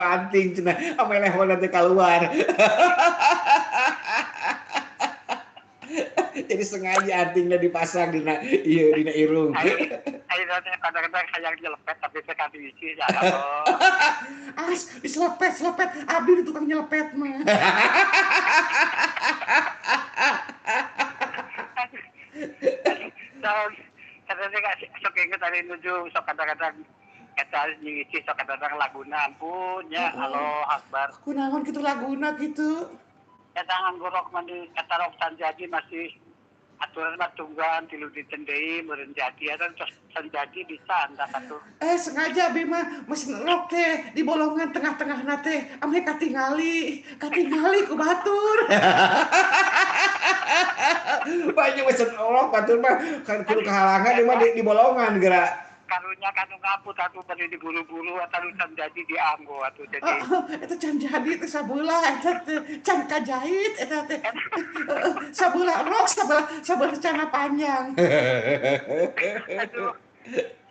Anting cenah ame lehona teh kaluar. Jadi sengaja antingnya dipasang dina ieu dina irung. Ayo kadang-kadang hayang nyelepet tapi teh isi ya Allah. As diselepet selepet abdi di tukang nyelepet mah. Kadang-kadang sok inget ari nuju sok kadang-kadang eta nyingisi sok kadang-kadang laguna ampun ya Allah akbar. Kunaon kitu laguna kitu? Eta nganggo rok mandi eta rok can jadi masih aturan mah tungguan tilu dinten deui meureun jadi eta tos can jadi bisa anda atuh. Sengaja abi mah mesin rok teh di bolongan tengah-tengahna teh ameh katingali, katingali ku batur. Banyak mesin rok batur mah kan kudu kahalangan ieu mah di bolongan geura. Karunya kanu ngaput atuh bari diburu-buru eta nu can jadi dianggo atuh jadi. Eta can jadi teh sabelah eta teh can kajahit eta teh. Sabelah rok sabelah sabelah celana panjang. Aduh.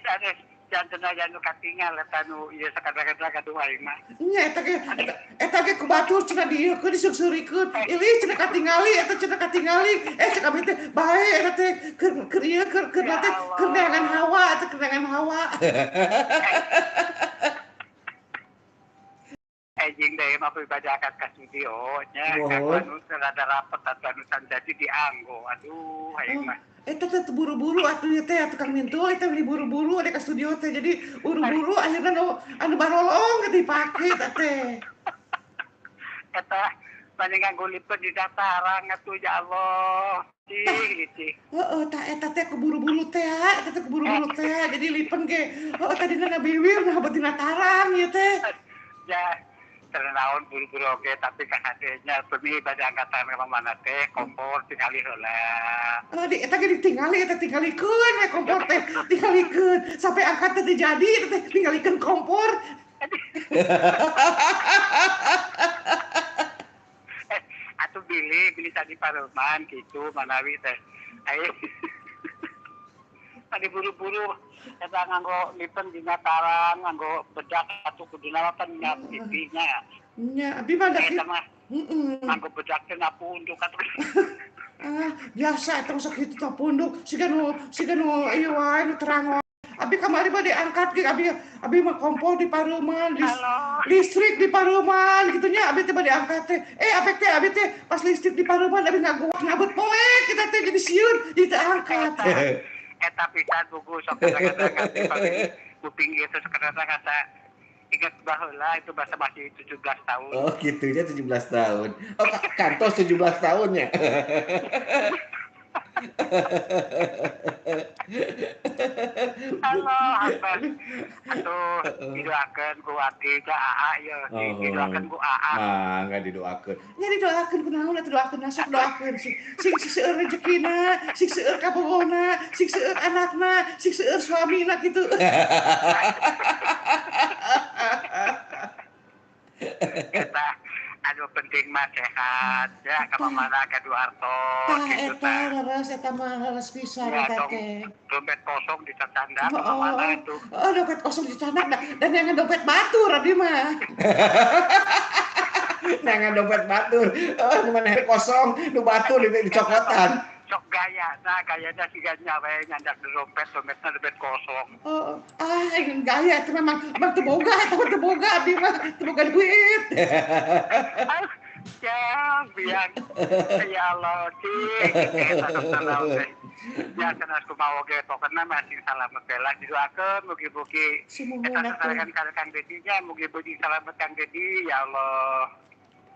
Sanes janten aya nu katingal eta nu ieu sakadang-kadang aduh aing mah. Nya eta ge eta ge ku batur cenah dieukeun disuksurikeun. Ilih cenah katingali eta cenah katingali. Cek abi teh bae eta teh keur keur ieu keur keur teh keur neangan hawa eta keur neangan hawa. Jeung deui mah pribadi akad ka studio nya kanggo anu rada rapet atuh anu can jadi dianggo aduh aing mah. Eta teh buru-buru atuh ieu teh tukang mintul eta beli buru-buru ada ka studio teh jadi buru-buru akhirna nu anu barolong dipake eta teh. Eta mending nganggo lipen di dataran atuh ya Allah. Cih cih. Heeh tah eta teh keburu-buru teh eta teh keburu-buru teh jadi lipen ge heeh tadina ngabiwir nah beutina tarang ieu teh. Ya naon buru-buru oge tapi kahadenya pemi bade angkatan ka mana teh kompor tingali heula. Oh di eta ge ditingali eta tingalikeun we kompor teh tingalikeun sampai angkat teh jadi eta teh tingalikeun kompor. Atuh bilih tadi pareman kitu manawi teh. Ayo. Tadi buru-buru eta nganggo lipen dina tarang nganggo bedak atuh kuduna mah pan nya pipinya. Nya abi mah da eta mah. Heeh. Nganggo bedak teh napunduk atuh. Ah, biasa eta sok kitu tah punduk siga nu ieu wae nu terang wae. Abi kamari mah diangkat ge abi mah kompor di pareuman, listrik di pareuman kitu nya abi teh bade diangkat teh. Apek teh abi teh pas listrik di pareuman abi ngagoak ngabet poek kita teh jadi sieun jadi teu angkat. Eta pisan buku sok kadang-kadang kuping ieu teh kadang-kadang kata ingat baheula itu bahasa masih 17 tahun. Oh gitunya 17 tahun. Oh kantos 17 tahunnya. Halo, Akbar. Atuh didoakeun ku abdi ka AA ieu, didoakeun ku AA. Mangga didoakeun. Nya didoakeun kunaon atuh doakeun sok doakeun sing sing seueur rezekina, sing seueur kabogona, sing seueur anakna, sing seueur suamina kitu. Eta anu penting mah sehat ya ka mamana gaduh artos kitu tah. Eta leres eta mah leres pisan eta teh. Dompet kosong dicacandak ka mamana atuh. Oh, dompet kosong dicacandak dan jangan dompet batur abdi mah. Jangan dompet batur. Oh, nu mana kosong, nu batur dicokotan. Sok gaya, nah gayanya siga nya we nyandak di dompet, dompetna dompet kosong. Oh, ah gaya itu memang emang teu boga eta mah teu boga abdi mah teu boga duit. Ya, biang. Ya Allah, cing. Eta naon teh. Ya sanes kumaha oge pokona mah sing salamet teh lah didoakeun mugi-mugi eta sasarengan ka Kang Dedi nya mugi-mugi salamet Kang Dedi ya Allah.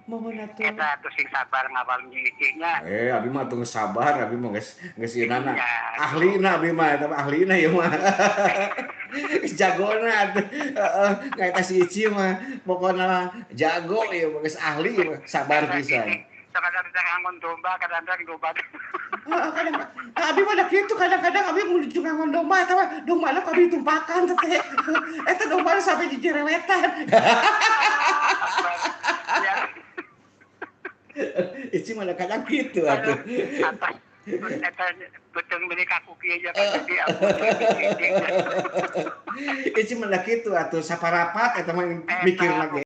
Mohon atuh. Eta atuh sing sabar ngawal nyisinya. Abi mah atuh sabar, abi mah geus geus ieunana. Ahlina abi mah eta mah ahlina ieu mah. Geus jagona atuh. Heeh, ngaeta si Ici mah pokona jago ieu mah geus ahli mah, sabar pisan. Kadang-kadang ngangon domba, kadang-kadang domba. Heeh, kadang abi mah da kitu kadang-kadang abi menuju ngangon domba eta mah dombana ku abi ditumpakan teh. Eta domba sampai dijerewetan. Ya. Ici mah kadang gitu atuh. Eta beuteung meuni kaku kieu nya jadi ampun. Ici mah kitu atuh saparapat eta mah mikirna ge.